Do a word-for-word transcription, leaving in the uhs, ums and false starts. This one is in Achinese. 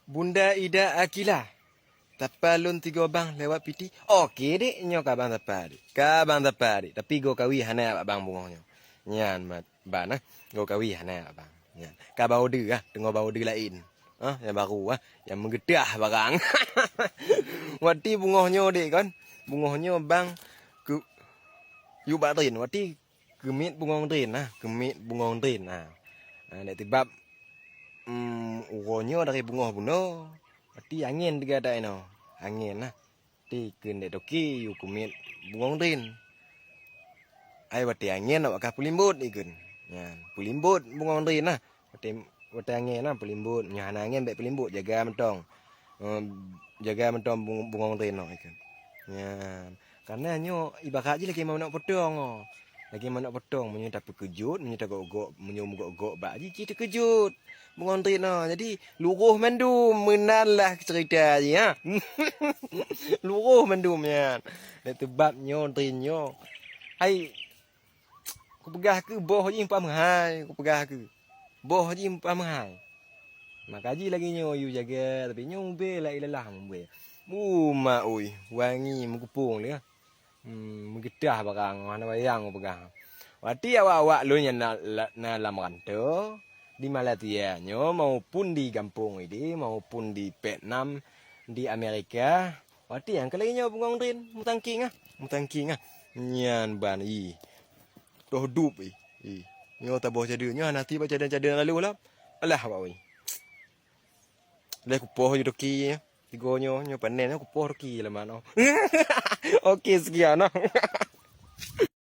Bunda Ida Akila, sapa lôn tiga bang lewat piti? Oke dek, nyoe ka bang sapa dek. Ka bang sapa dek. Tapi go kawi hana bak bang bungoh nyoe. Nyan mat ban ah. Go kawi hana bak bang. Nyan. Ka bang ode ah, teungoh bang ode laén. Ah, nyang baru ah, nyang meugeutah barang. Wati bungoh nyoe dek kan. Bungoh nyoe bang ke yub bak tren. Wati keumiet bungong tren nah, keumiet bungong tren nah. Nah, dek tibab, mm, uroe nyoe dari bungoh bunoe, wati angén teuga inoe. Angén nah. Ti kheun dek toke yue keumiet bungong tren. Ai wati angén awak ka peulimbot ikheun. Nyan, peulimbot bungong tren nah. Wati, wati angén nah peulimbot. Nyoe hana angén bek peulimbot, jaga mantong. Eh, jaga mantong bung-, bungong tren noh ikheun. Nyan. Karena nyoe ibarat jih lagèe manok potong oh. Lagèe manok potong, meunyoe tapeukeujot, meunyoe tagok-gok, meunyoe meugok-gok bak jih, jih teukeujot. Bungong tren noh. Jadi, luroh mandum, meunan lah cerita jih, ha. Luroh mandum nyan. Dak teuh bab nyoe, tren nyoe. Hai, kupeugah keu boh jih pah meuhai, kupeugah keu. Boh jih pah meuhai. Maka jih lagèe nyoe yue jaga, tapi nyoe mubé la ilalah mubé. Uma ui, wangi meukeupong lé. Hmm, meugeutah barang, hana bayang peugah. Wati awak-awak lôn nyang na, la, na lam rantô, di Malaysia nyoe maupun di gampông idi, maupun di Vietnam, di Amerika, wati nyang keu lagèe nyoe bungong tren, meutangking ah, meutangking ah. Nyan ban, ih. Toh dup, ih. Ih. Nyoe taboh cadeue, nyoe hana tiep cadeue-cadeue lalu lah. Alah, awak weh. Leh kupoh ju toki nyoe. Tigo nyoe, nyoe panen nyoe kupoh toki lama nyoe. Oke, sekian nah.